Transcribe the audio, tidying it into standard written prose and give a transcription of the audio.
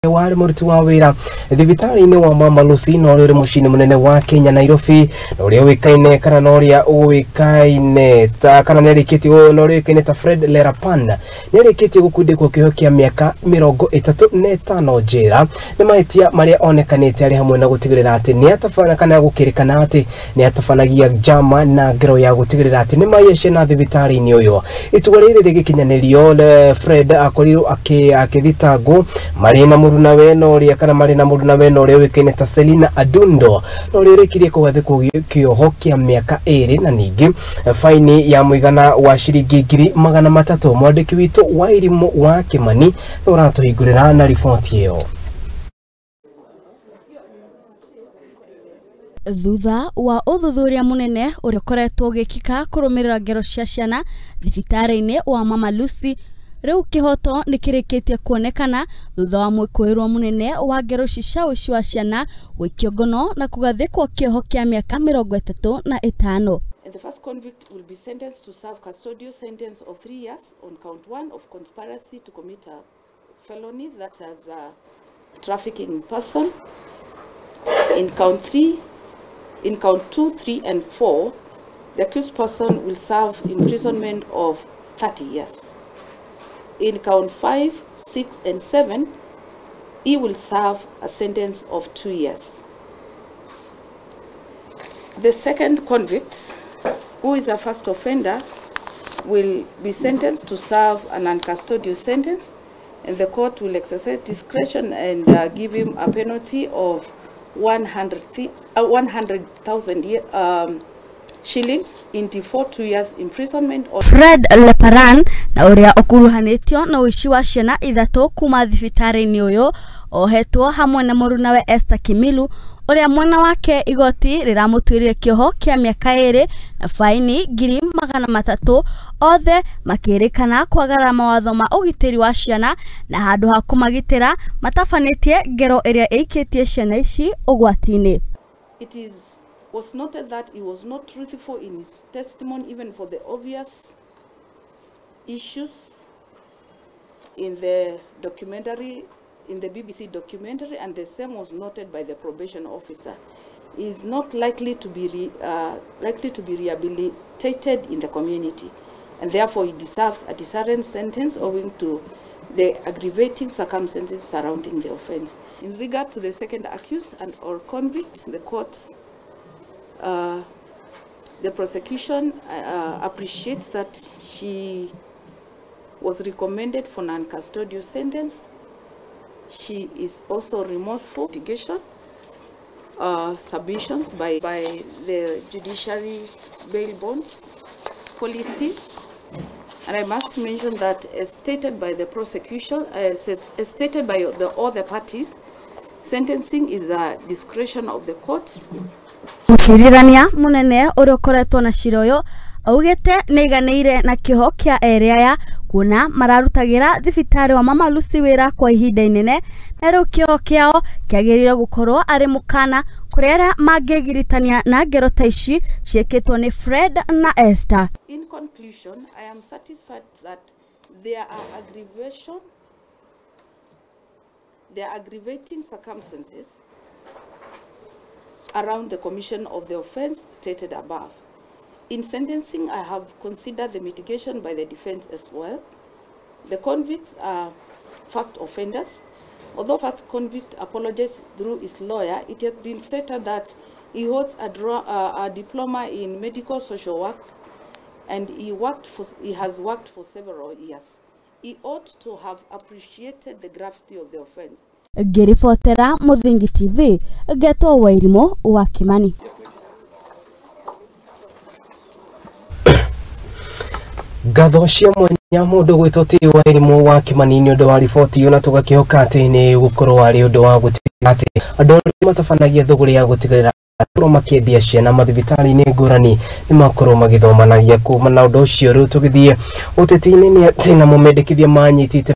Warĩ mũruti wa wĩra thibitarĩ-inĩ wa Mama Lucy na ũrĩa ũrĩ mũciĩ-inĩ mũnene wa Kenya Nairobi, na ũrĩa ũĩkaine kana na ũrĩa ũĩkaine ta kana nĩarĩkĩtie na ũrĩa ũĩkaine ta Fred Lerapan nĩarĩkĩtie gũkundĩkwo kĩoho kĩa mĩaka 35 njera nĩ mahĩtia marĩa onekanĩte arĩ hamwe na gũtigĩrĩra atĩ nĩatabana kana gũkĩrĩkana atĩ nĩatabanagia njama na ngero ya gũtigĩrĩra atĩ nĩmaiya ciana thibitarĩ-inĩ ũyũ. Itua rĩrĩ rĩgĩkinyanĩrio, Fred akorirwo akĩthitangwo marĩ na mũrunawe na ũrĩa kana marĩ na mũrunawe na ũrĩa ũĩkaine ta Selina Adundo na ũrĩa ũrĩkirie kũgathĩkwo kĩoho kĩa mĩaka 2 na ningĩ faini ya mũigana wa ciringi 300,000. Mwandĩki witũ wa Irimũ wa Kimani nĩ ũratũhingũrĩra na riboti ĩyo. Thutha wa ũthuthuria mũnene ũrĩa ũkoretwo ũgĩkĩka kũrũmĩrĩra ngero cia ciana thibitarĩ-inĩ wa Mama Lucy, rĩu kĩhoto nĩkĩrĩkĩtie kuonekana thutha wa mwĩkũĩrwo mũnene wa ngero ici cia ũici wa ciana gũikio ngono na kũgathĩkwo kĩoho kĩa mĩaka 35. And the first convict will be sentenced to serve custodial sentence of 3 years on count 1 of conspiracy to commit a felony, that is a trafficking in person. In count 3, in count 2, 3, and 4, the accused person will serve imprisonment of 30 years. In count 5, 6, and 7, he will serve a sentence of 2 years. The second convict, who is a first offender, will be sentenced to serve an uncustodial sentence, and the court will exercise discretion and give him a penalty of 100,000 shillings in default 2 years imprisonment. Or Fred Leparan na ũrĩa ũkuruhanĩtio na ũici wa ciana 3 kuma thibitarĩ-inĩ ũyũ ohetwo hamwe na mũrunawe Esther Kimilu ũrĩa mwena wake igoti rĩramũtuĩrire kĩoho kĩa mĩaka 2 na faini 300,000, othe makĩrĩkana kwagarara mawatho ma ũgitĩri wa ciana na handũ ha kũmagitĩra matabanĩtie ngero ĩrĩa ĩikĩtie ciana ici ũgwati-inĩ. It was noted that he was not truthful in his testimony, even for the obvious issues in the documentary, in the BBC documentary, and the same was noted by the probation officer. He is not likely to be rehabilitated in the community, and therefore he deserves a deterrent sentence owing to the aggravating circumstances surrounding the offense. In regard to the second accused and or convict, the courts, the prosecution appreciates that she was recommended for non-custodial sentence. She is also remorseful. Litigation submissions by the judiciary bail bonds policy. And I must mention that as stated by the prosecution, as stated by the other parties, sentencing is a discretion of the courts. Mũcirithania mũnene ũrĩa ũkoretwo na cira ũyũ augĩte nĩaiganĩire na kĩoho kĩa erĩ aya kuona mararutagĩra thibitarĩ wa Mama Lucy wĩra kwa ihinda inene, na rĩu kĩoho kĩao kĩagĩrĩire gũkorwo arĩ mũkana kũrĩ arĩa mangĩgiritania na ngero ta ici ciĩkĩtwo nĩ Fred na Esther. In conclusion, I am satisfied that there are aggravating circumstances around the commission of the offense stated above. In sentencing, I have considered the mitigation by the defense as well. The convicts are first offenders. Although first convict apologized through his lawyer, it has been stated that he holds a diploma in medical social work, and he has worked for several years. He ought to have appreciated the gravity of the offense. Ngĩribotera Mũthingi TV, ngetwo Wairimũ wa Kimani. Ngatho cia mwanya mũndũ gwĩtwo ti Wairimũ wa Kimani nĩ ũndũ wa riboti ĩyo, na tũgakĩhoka atĩ nĩ gũkorwo arĩ ũndũ wa gũtigĩrĩra atĩ andũ arĩa matabanagia thũgũrĩ ya gũtigĩrĩra makorwo makĩendia ciana mathibitarĩ-inĩ ngũrani nĩ makorwo magĩthomanagia kuma na ũndũ ũcio. Rĩu tũgĩthiĩ ũteti-inĩ nĩ atĩ namo mendekithia manyitĩte